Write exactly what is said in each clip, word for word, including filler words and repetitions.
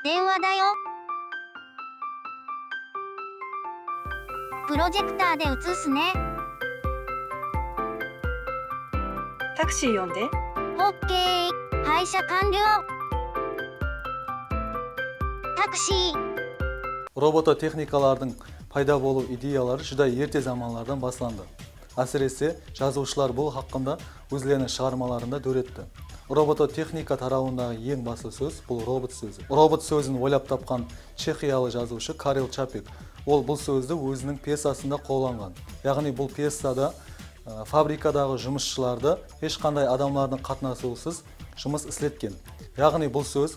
電話だよ。プロジェクターで映すね。タクシー呼んで。オッケー。配車完了。タクシー。 Robototexnikalardıń payda bolıw ideyaları júdá erte zamanlardan baslandı. Ásirese, jazıwshılar bul haqqında ózleriniń shıǵarmalarında dóretti. Robototexnika tarawındaǵı eń baslı sóz bul robot sózi. Robot sózin oylap tapqan chexiyalı jazıwshı Karel Chapek. Ol bul sózdi óziniń pyesasında qollanǵan. Yaǵnıy bul pyesada, e, fabrikadaǵı jumısshılardı, hesh qanday adamlardıń qatnasıwısız jumıs isletken. Yaǵnıy bul sóz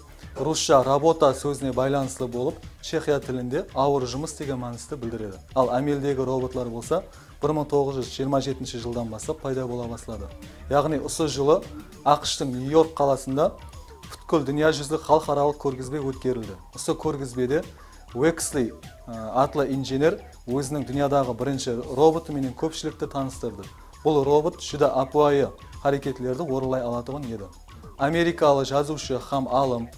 russha rabota sózine baylanıslı bolıp, chexiya tilinde awır jumıs degen mánisti bildiredi. Al ámeldegi robotlar bolsa bir mıń toǵız júz jigirma jetinshi jıldan baslap payda bola basladı. Yaǵnıy usı jılı AQShtıń Nyu-York qalasında pútkil dúnya júzlik xalıqaralıq kórgizbe ótkerildi. Usı kórgizbede Wexley, ı, atlı injener óziniń dúnyadaǵı birinshi robotı menen kópshilikti tanıstırdı. Bul robot júdá ápiwayı háreketlerdi orınlay alatuǵın edi. Amerikalı jazıwshı hám alım, ı,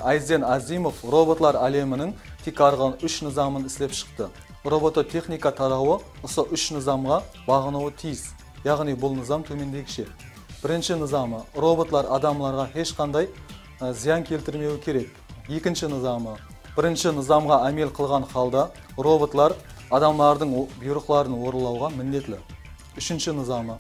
Ayzen Azimov robotlar áleminiń tiykarǵı úsh nızamın islep shıqtı. Robototexnika tarawı usı úsh nızamǵa baǵınıwı tiyis. Yaǵnıy bul nızam tómendegishe. Birinshi nızamı, robotlar adamlarǵa hesh qanday, ı, zıyan keltirmewi kerek. Ekinshi nızamı, birinshi nızamǵa ámel qılǵan halda robotlar adamlardıń o-, buyrıqların orınlawǵa minnetli. Úshinshi nızamı,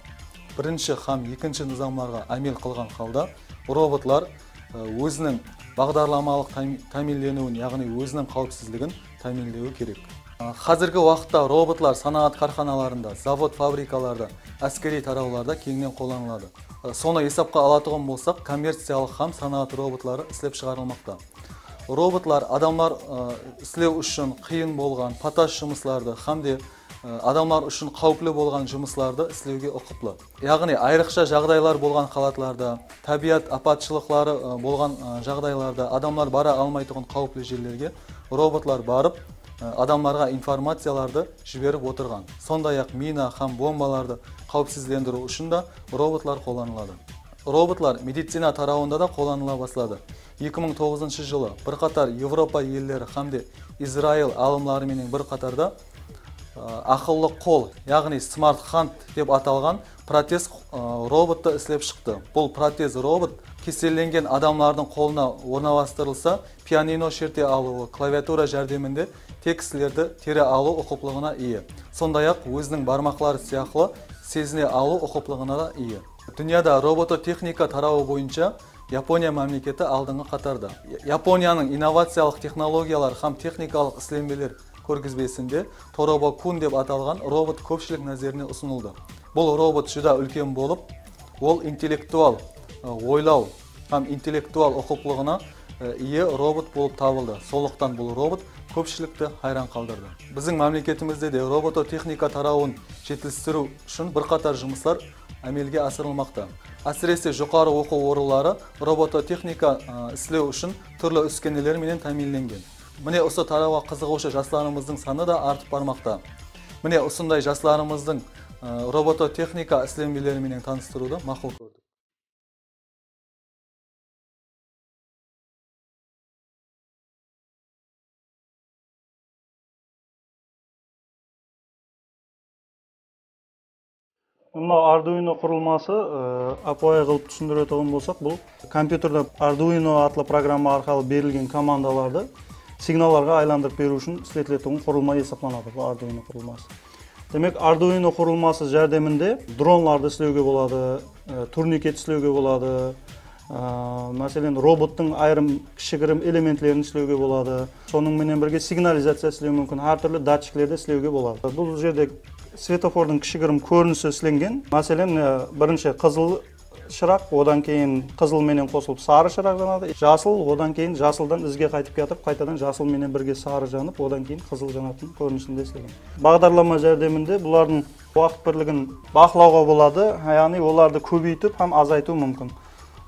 birinshi hám ekinshi nızamlarǵa ámel qılǵan halda robotlar, ı, óziniń baǵdarlamalıq támi-, támiyinleniwin, yaǵnıy óziniń qáwipsizligin támiyinlewi kerek. I, házirgi waqıtta robotlar sanaat kárxanalarında, zavod-fabrikalarda, áskeriy tarawlarda keńnen qollanıladı. I, sonı esapqa alatuǵın bolsaq, kommerciyalıq hám sanaat robotları islep shıǵarılmaqta. Robotlar adamlar, ı, islew ushın qıyın bolǵan, patas jumıslardı hám de, ı, adamlar ushın qáwipli bolǵan jumıslardı islewge uqıplı. Yaǵnıy, ayrıqsha jaǵdaylar bolǵan halatlarda, tábiyat apatshılıqları, ı, bolǵan, ı, jaǵdaylarda, adamlar bara almaytuǵın qáwipli jerlerge robotlar barıp, ı, adamlarǵa informaciyalardı jiberip otırǵan. Sonday-aq, mina hám bombalardı qáwipsizlendiriw ushın da robotlar qollanıladı. Robotlar medicina tarawında da qollanıla basladı. Eki mıń toǵızınshı jılı bir qatar Evropa elleri hám de Izrail alımları menen bir qatarda, ı, aqıllı qol, yaǵnıy smart hand dep atalǵan protez, ı, robottı islep shıqtı. Bul protez robot kesellengen adamlardıń qolına ornalastırılsa, pianino sherte alıwı, klaviatura járdeminde tekstlerdi tere alıw uqıplılıǵına iye. Sonday-aq, óziniń barmaqları sıyaqlı sezine alıw uqıplılıǵına da iye. Dúnyada robototexnika tarawı boyınsha Yaponiya mámleketi aldınǵı qatarda. Ya-, Yaponiyanıń innovaciyalıq texnologiyalar hám texnikalıq islenbeler kórgizbesinde Torobo Kun dep atalǵan robot kópshilik názerine usınıldı. Bul robot júdá úlken bolıp, ol intellektual, ı, oylaw hám intellektual uqıplılıǵına, ı, iye robot bolıp tabıldı. Sonlıqtan bul robot kópshilikti hayran qaldırdı. Biziń mámleketimizde de robototexnika tarawın jetilistiriw ushın bir qatar jumıslar ámelge asırılmaqta. Ásirese, joqarı oqıw orınları robototexnika, ı, islew ushın túrli úskeneler menen támiyinlengen. Mine, usı tarawǵa qızıǵıwshı jaslarımızdıń sanı da artıp barmaqta. Mine, usınday jaslarımızdıń, ı, robototexnika islenbeleri menen tanıstırıwdı maqul kórdik. Mınaw Arduino qurılması, e, ápiwayı qılıp túsindiretuǵın bolsaq, bul kompyuterde Arduino atlı programma arqalı berilgen komandalardı signallarǵa aylandırıp beriw ushın isletiletuǵın qurılma esaplanadı, bul Arduino qurılması. Demek, Arduino qurılması járdeminde dronlardı islewge boladı, e, turniket islewge boladı, e, máselen, robottıń ayırım kishigirim elementlerin islewge boladı. Sonıń menen birge signalizaciya islew múmkin, hár túrli datchiklerdi islewge boladı. Bul jerde svetofordıń kishigirim kórinisi islengen. Máselen, e, birinshi qızıl shıraq, odan keyin qızıl menen qosılıp sarı shıraq janadı. Jasıl, odan keyin jasıldan izge qaytıp kiyatırıp, qaytadan jasıl menen birge sarı janıp, odan keyin qızıl janatın kórinisinde islegen. Baǵdarlama járdeminde bulardıń waqıt birligin baqlawǵa boladı, yaǵnıy olardı kóbeytip hám azaytıw múmkin.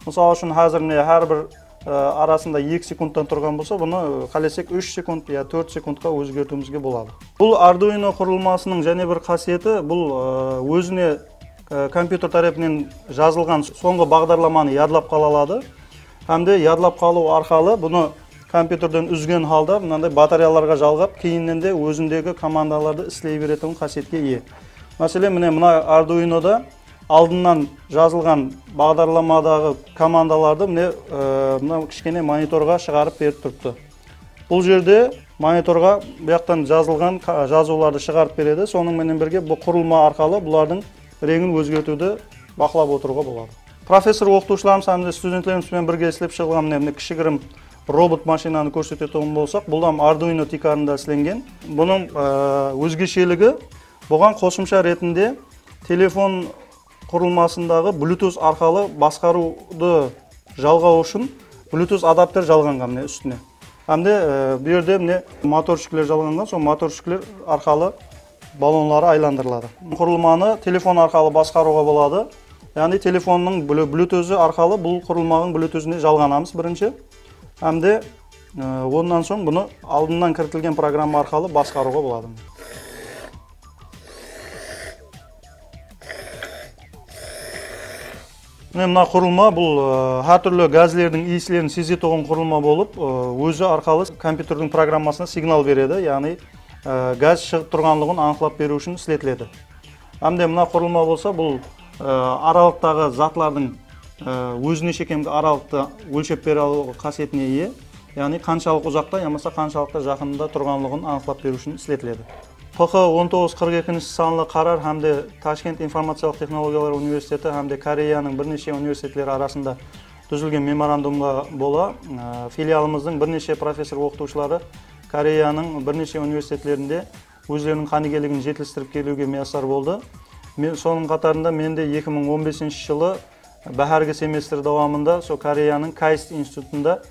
Mısal ushın, házir mine hár bir, e, arasında eki sekundtan turǵan bolsa, bunı, e, qálesek úsh sekund ya tórt sekundqa ózgertiwimizge boladı. Bul Arduino qurılmasınıń jáne bir qásiyeti, bul, e, ózine e, kompyuter tárepinen jazılǵan sońǵı baǵdarlamanı yadlap qala aladı. Hám de yadlap qalıw arqalı bunı kompyuterden úzgen halda mınanday batareyalarǵa jalǵap, keyinnen de ózindegi komandalardı isley beretuǵın qásiyetke iye. Máselen, mine, mına Arduinoda aldınnan jazılǵan baǵdarlamadaǵı komandalardı, mine, e, mına kishkene monitorǵa shıǵarıp berip turıptı. Bul jerde monitorǵa bu jaqtan jazılǵan ka-, jazıwlardı shıǵarıp beredi. Sonıń menen birge, bul qurılma arqalı bulardıń reńin ózgertiwdi baqlap otırıwǵa boladı. Professor oqıtıwshılarımız hám de studentlerimiz benen birge islep shıǵılǵan mine, mine kishigirim robot mashinanı kórsetetuǵın bolsaq, bul hám Arduino tiykarında islengen. Bunıń, e, ózgesheligi, buǵan qosımsha retinde telefon qurılmasındaǵı Bluetooth arqalı basqarıwdı jalǵaw ushın Bluetooth adapter jalǵanǵan mine ústine. Hám de, e, bu jerde mine motorshikler jalǵanǵan, sol motorshikler arqalı ballonları aylandırıladı. Qurılmanı telefon arqalı basqarıwǵa boladı. Yaǵnıy telefonnıń blu-, Bluetoothı arqalı bul qurılmanıń Bluetoothine jalǵanamız birinshi. Hám de, e, onnan soń bunı aldınnan kiritilgen programma arqalı basqarıwǵa boladı. Mine, mına qurılma, bul, e, hár túrli gazlerdiń iyislerin sezetuǵın qurılma bolıp, e, ózi arqalı kompyuterdiń programmasına signal beredi, yaǵnıy, e, gaz shıǵıp turǵanlıǵın anıqlap beriw ushın isletiledi. Hám de mına qurılma bolsa, bul, e, aralıqtaǵı zatlardıń, e, ózine shekemgi aralıqtı ólshep bere alıw qásiyetine iye, yaǵnıy qanshalıq uzaqta yamasa qanshalıqtı jaqınında turǵanlıǵın anıqlap beriw ushın isletiledi. P Q on toǵız qırq ekinshi sanlı qarar hám de Tashkent informaciyalıq texnologiyalar universiteti hám de Koreyanıń bir neshe universitetleri arasında dúzilgen memorandumǵa bola, e, filialımızdıń bir neshe professor oqıtıwshıları Koreyanıń bir neshe universitetlerinde ózleriniń qánigeligin jetilistirip keliwge miyassar boldı. Men, sonıń qatarında men de eki mıń on besinshi jılı báhárgi semestr dawamında sol Koreyanıń KAIST institutında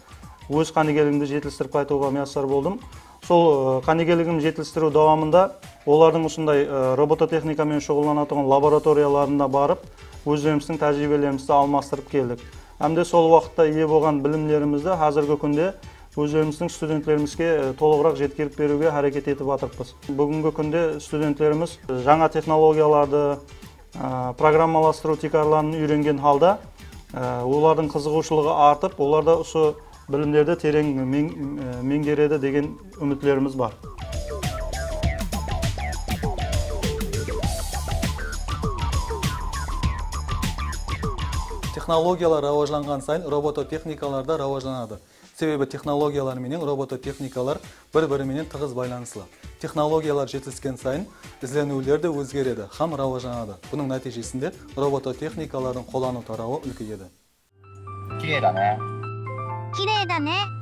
óz qánigeligimdi jetilistirip qaytıwǵa miyassar boldım. Sol, ı, qánigeligimdi jetilistiriw dawamında olardıń usınday, ı, robototexnika menen shuǵıllanatuǵın laboratoriyalarına barıp, ózlerimizdiń tájiriybelerimizdi almastırıp keldik. Hám de sol waqıtta iye bolǵan bilimlerimizdi házirgi kúnde ózlerimizdiń studentlerimizge, ı, tolıǵıraq jetkerip beriwge háreket etip atırıppız. Búgingi kúnde studentlerimiz jańa texnologiyalardı, ı, programmalastırıw tiykarların úyrengen halda, ı, olardıń qızıǵıwshılıǵı artıp, olar da usı bilimlerdi tereń meń-, ı, meńgeredi degen úmitlerimiz bar. Texnologiyalar rawajlanǵan sayın robototexnikalar da rawajlanadı. Sebebi texnologiyalar menen robototexnikalar bir-biri menen tıǵız baylanıslı. Texnologiyalar jetilisken sayın izleniwler de ózgeredi hám rawajlanadı. Bunıń nátiyjesinde robototexnikalardıń qollanıw tarawı úlkeyedi. 綺麗だね。綺麗だね。